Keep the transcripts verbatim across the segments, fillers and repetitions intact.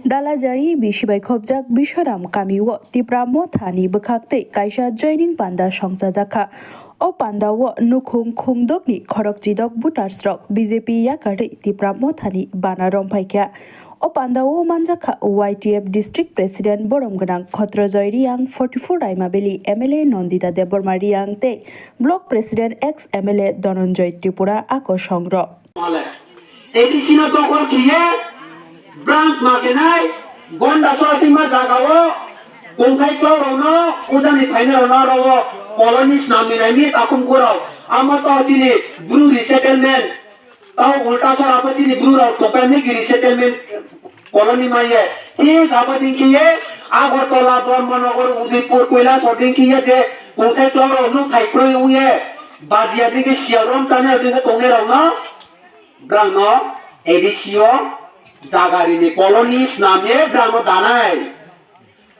Dalajari bisi bai khopjak Biswaram kamio Tipra Mothani bwkhak tei kaisa joining panda songchajakha. O pandao nukhung khungdokni khorokchidok voters rok B J P yakarwi Tipra Mothani bana romphaikha. O pandao manjakha Y T F District President borom gwnang Khotrojoy Riang, forty four Raimabeli M L A Nandita Debbarma Riang tei Block President ex M L A Dhananjay Tripura ako songrok. A D C no tokol khiye brang ma khenai gonda sora tingma jagao kongthai klao rokno ujani phaina rokno rogo colony snamni naimi takhum kurao amo to chini bru resettlement tao ulta sora po chini bru rok tokani resettlement colony maiye thik abo dingkhiye Agartala, Dharmanagar, Udaipur, Kailasahar dingkhiye je kongthai klao rokno thai kroi uye bajia dingkhe sial rom chani dingkhe tongnai rokno Brangno A D C o jaga rini colony snamye brangno danai.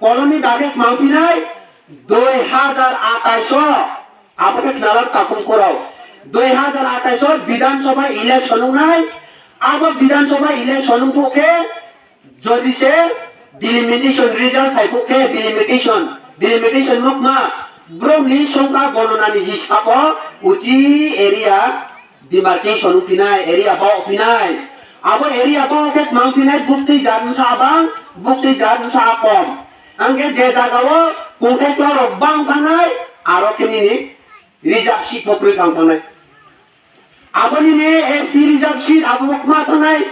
Colony dagek mangpinai dui hajar atais o. Abo khe khnalar takhum khorok. Dui hajar atais o Bidhan Sabha election wngnai. Abo Bidhan Sabha election wngkhe Jodi se delimitation result phai khe delimitation, delimitation nokma brokni songkha gononani hisabo uchi area demarcation wngphinai, area bao phinai. Abo area bao khe mang phinai bukti jat wngsa abang, bukti jat wngsa akom. Angkhe je jagao kongthai klorok bang thangnai, aro khe nini reserve seat bo kwrwi kang thangnai. Aboni ni S T reserve seat abo ma thangnai,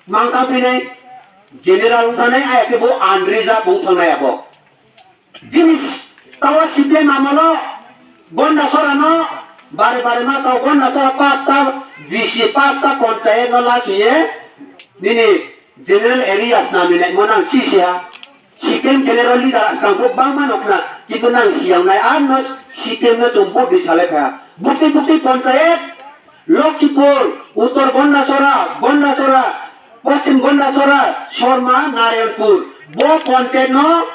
mangka phinai, general wng thangnai, aya khe bo unreserve wng thangnai abo. Jini tawa C P M amolo Gondasora no bare bare ma sao Gondasora pasta V C pasta panchayat no lasuye nini general area snami nai mo nang sisiya. C P M kene rw leader askang bo bangma nokna, kintu nang siyangnai ar no C P M no chwng vote ri salai kha. Bukti bukti panchayat, Lokhipur, Uttor Gondasora, Gondasora, Poschim Gondasora, Sorma, Narayanpur. Bo panchayat no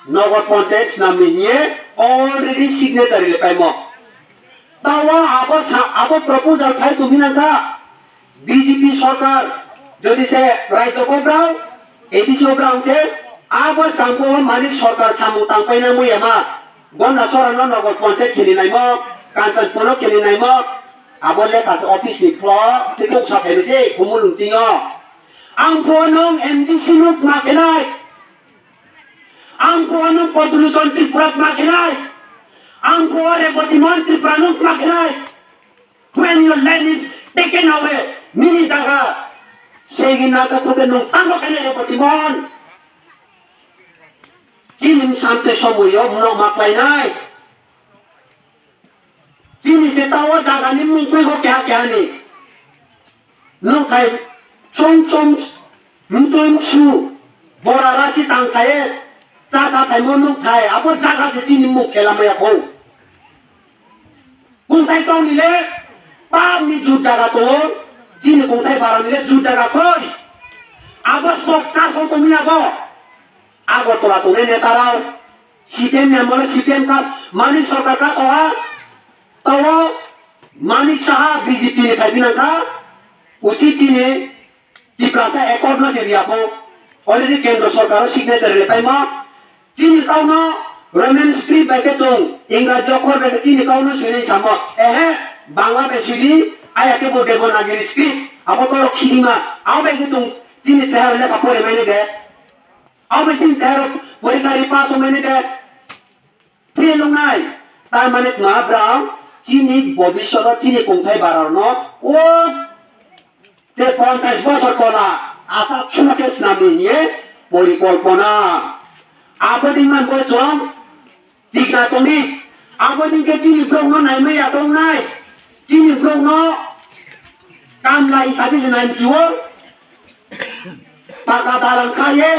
Nagar Panchayat snamni hiye already signature ri paimo. Tawa abo sa-, abo proposal phai tumi nangkha. B J P sorkar jodi se raijyo kobrao, A D C o brao khe abo samung mani sorkar samung tangpai nangmo yama. Gondasora no Nagar Panchayat khini naimo, Kanchanpur no khini naimo, abo lekha se office ni khlo, tei kok sa phai se khumulung chingo. Ang pho nung M D C nuk ma khenai. Ang pho nung Koduluchon Tripura ma khenai. Ang pho Reboti Mon Tripura nuk ma khenai. When your land is taken away, nini jaga segi na ta kute nung tango kene Reboti Mon. Chini samte somoyo nok ma klainai. Chini se tawa jaga ni mung koi go keha keha ni. Nung khai chom chom Mchoi msu, bora rasi tang saye, chasa phaimo nuk thai, abo jaga se chini muk khela maya kho. Kungthai kau ni le, pam ni jur jaga to, chini kungthai bara ni le jur jaga koi. Abo spok kaso to mi abo. Agartala to ne neta rao, C P M ni amole C P M ka, mani sorkar ka soha, tawo Manik Saha B J P ni phai binang kha, uchi chini Tiprasa accord no se riya kho. Already kendro sorkar o signature le paima. Chini kau no Roman script bai khe chung Ingraji okhor bai khe chini kau no sui nai samo. Ehe, Bangla bai sui di, aya khe bo Devanagiri script. Abo toro khidima. Abo bai khe chung chini tei lekha pore mai de. Abo bai chini tei porikha ri pass mai de. Philungnai, tar mane tma brao chini bobishoto chini kungthai bararno o te ponchas bosor tola asa chuma khe swnamni hiye porikolpona. Aboni manbo chwng tikna tongdi. Aboni khe chini borokno naimaya tongnai. Chini borokno kamla hisabe se nai mchuo. Paka dalang khaye,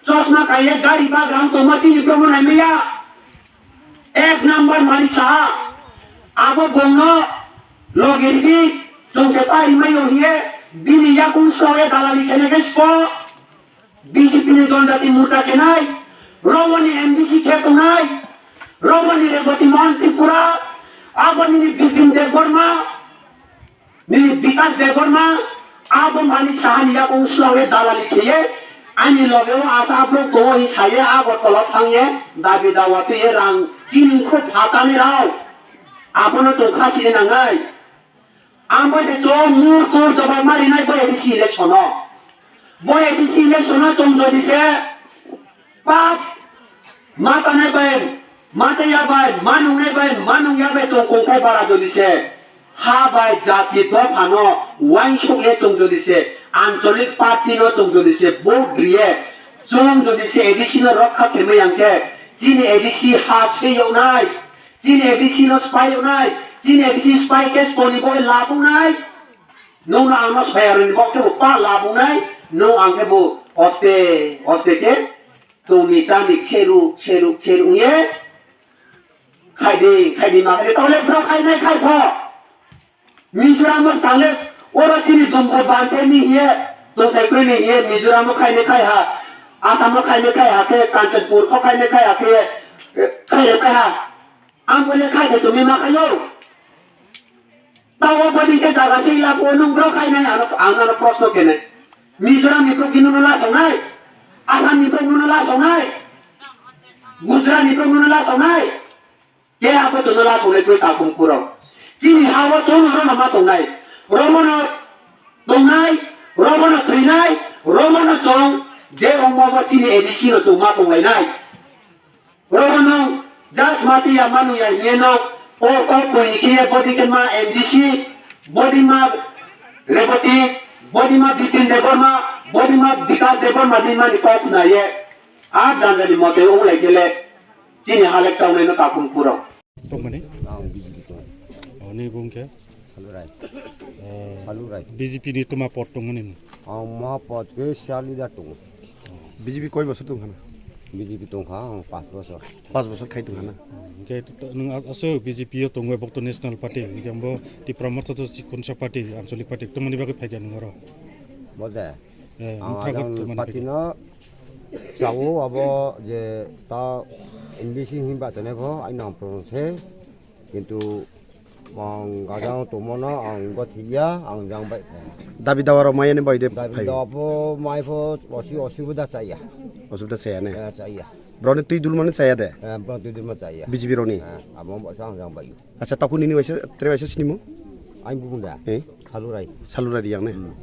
chosma khaye, gari bagram tongma chini borokno naimaya. Ek number Manik Saha, abo bongno loge ridi, chwng se pari mayo hiye, bini yakung sore dalali khene khe spo, B J P ni Jonjati Morcha khenai, Roboni M D C khe tongnai, Roboni Reboti Mohan Tripura, aboni ni Bipin Debbarma, Nini Bikash Debbarma, abo Manik Saha ni yakung swlangwi dalali kheye, Ani loge o asa aphuru tongo hi saye Agartala thangye dabi dawa twiye rang chini khub phatani rao. Abono chwng khasi nangnai. Ang bai se chwng mur kur jobab marinai bo A D C election o. Bo A D C election o chwng jodi se pap ma tanai bai, ma chaya bai, ma nungnai bai, ma nungya bai chwng kongthai bara jodi se. Ha bai jati dophano uansuk ye chwng jodi se, ancholik party no chwng jodi se, vote riye, chwng jodi se A D C no rokha khe maya khe, chini A D C ha se yoknai, chini A D C no spy yoknai, chini A D C spy khe sponi bo labungnai, nung no ang no spy aroni bo khe bo pa labungnai, nung ang khe bo oste, oste khe, tongni chani kheru, kheru, kheru ye, khaidi, khaidi ma khaidi, tole bro khainai khai pho. Mizoram o tale oro chini dumbo bante ni hiye, tongthai kre ni hiye, Mizoram o khainai khai ha, Assam o khainai khai ha khe, Kanchanpur kho khainai khai ha khe, khainai khai ha. Ang bole khai khe tumi ma khayo. Tawo bodi khe jaga se ila bo nung bro khainai ano, ang ano proshno khenai. Mizoram ni bro kinu no la songnai, Assam ni bro no la songnai, Gujarat ni bro no la songnai. Ke abo chwngno la songnai twi takhum kurok. Chini ha-o chwng oro no ma tongnai. Romono tongnai, romono thwinai, romono chwng je omo bo chini A D C no chwng ma tonglainai. Romono just ma twi ya manu ya hiye no o kok koi ni khiye bodi khe ma M D C, bodi ma Reboti, bodi ma Bipin Debbarma, bodi ma Bikas Debbarma di mani kok na ye. A janjani mote wng lai khe le chini halek chawnai no takhum kurok. Tongmani? Ang B J P tong. Oni bung khe? Salurai. Eh, Salurai. B J P ni tuma pot tongmani. Ang ma pot khe sali da tong. B J P koi bosor tong khana? B J P tong kha ang pas bosor. Pas bosor khai tong khana? Hingke to nwng a-, aswk B J P o tongwi bokto National Party, hingke bo Tipra Motha to chikonsa party, anchalik party, tongmani bagwi phaikha nwng oro? Bo de. Eh, ang motha ajang tongmani party bagwi. No Chao abo je ta M D C hinba tene pho ai nang pho se, kintu ang gajang tongmano ang go thiya ang jang bai. Dabi dawa rok maya ni bai de. Dabi phai. Dawa pho mai pho osi, osubida chaya. Osubida chaya ne? Eh, chaya. Broni twi dul mani chaya de? Eh, broni twi dul mani chaya. B J P roni? Eh, abo bo sa ang jang bai. Acha, takhuk nini waisa, tre waisa sini mo? Ang bumung da? Eh? Salurai. Salurai yang ne? Hmm.